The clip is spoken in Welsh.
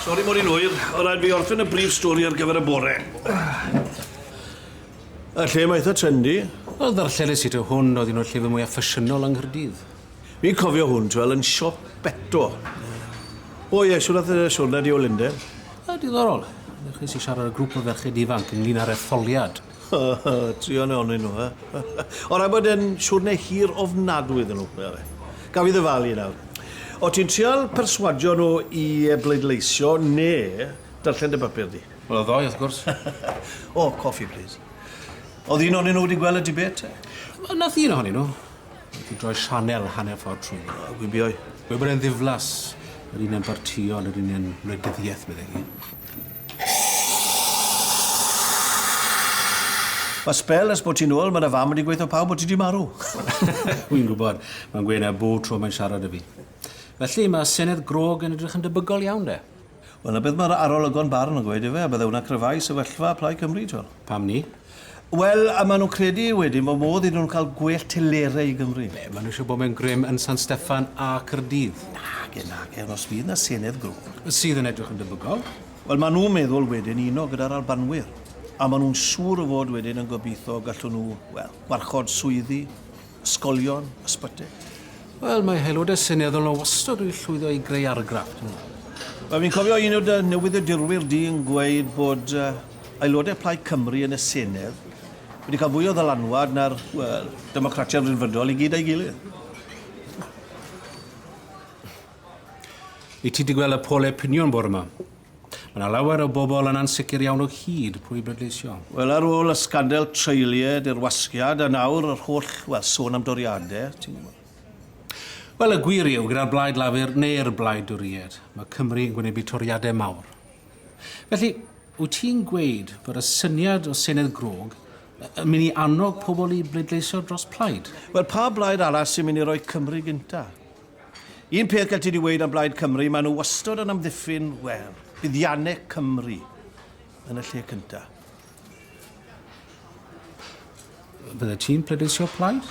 Sori mod i'n hwyr, o' raid fi orffen y brif stori ar gyfer y bore. Y lle 'ma eitha trendy. Wel, ddarllenes i taw hwn oedd un o'r llefydd mwya ffasiynol yng Nghaerdydd. Fi'n cofio hwn, t'wel, yn siop Beto. O ie, shwd ath y siwrne di o Lunden? O, diddorol. Ddechreuais i siarad â grŵp o ferched ifanc ynglyn â'r etholiad. Druan ohonyn nhw, eh? O raid bod e'n siwrne hir ofnadwy iddyn nhw. Gaf fi ddyfalu nawr. O ti'n trial perswadio nhw i bleidleisio ne darllen dy bapur di? Wel, y ddou, wrth gwrs. O, coffi, plîs. O'dd un ohonyn nhw wedi gweld y debate te? Wel, nath un ohonyn nhw. Nath hi droi sianel hanner ffordd trwy. O, gwibioi. Gweud bod e'n ddiflas, yr un yn bartïon, yr un yn wleidyddiaeth, meddai hi. Mae sbel ers bod ti'n ôl, mae dy fam wedi gweud 'tho pawb bod ti 'di marw. Wi'n gwybod. Mae'n gweud 'na bob tro mae'n siarad 'da fi. Felly, mae Senedd Grog yn edrych yn debygol iawn, de. Wel, 'na beth mae'r arolygon barn yn gweud, ife? A bydde hwnna'n cryfhau sefyllfa Plaid Cymru, t'wel. Pam 'ny? Wel, a maen nhw'n credu wedyn bod modd iddyn nhw cael gwell telerau i Gymru. Be, maen nhw eisiau bod mewn grym yn San Steffan a Caerdydd? Nage, nage, ond os fydd 'na Senedd Grog... Sydd yn edrych yn debygol. Wel, maen nhw'n meddwl wedyn uno gyda'r Albanwyr. A maen nhw'n siŵr o fod wedyn yn gobeithio gallwn nhw, wel, gwarchod swyddi, ysgolion, ysbyty. Wel, mae Aelodau Seneddol o wastad wedi llwyddo i greu argraff, dyn nhw. Wel, fi'n cofio un o dy newyddiadurwyr di yn gweud bod uh, aelodau Plaid Cymru yn y Senedd wedi cael fwy o ddylanwad na'r, wel, Democratiaid Rhyddfrydol i gyd a'i gilydd. Wyt ti 'di gweld y pole piniwn bore 'ma? Mae 'na lawer o bobl yn ansicr iawn o hyd pwy i bleidleisio. Wel, ar ôl y sgandal treuliau, dirwasgiad, a nawr yr holl, wel, sôn am doriadau, ti'n gwybod. Wel, y gwir yw, gyda'r Blaid Lafur neu'r Blaid Dwried, mae Cymru yn gwynebu toriadau mawr. Felly, wyt ti'n gweud bod y syniad o Senedd Grog yn mynd i annog pobl i bleidleisio dros Plaid? Wel, pa blaid arall sy'n mynd i roi Cymru gynta? Un peth gall ti 'di weud am Blaid Cymru, maen nhw wastod yn amddiffyn, wel, buddiannau Cymru yn y lle cynta. Bydde ti'n pleidleisio Plaid?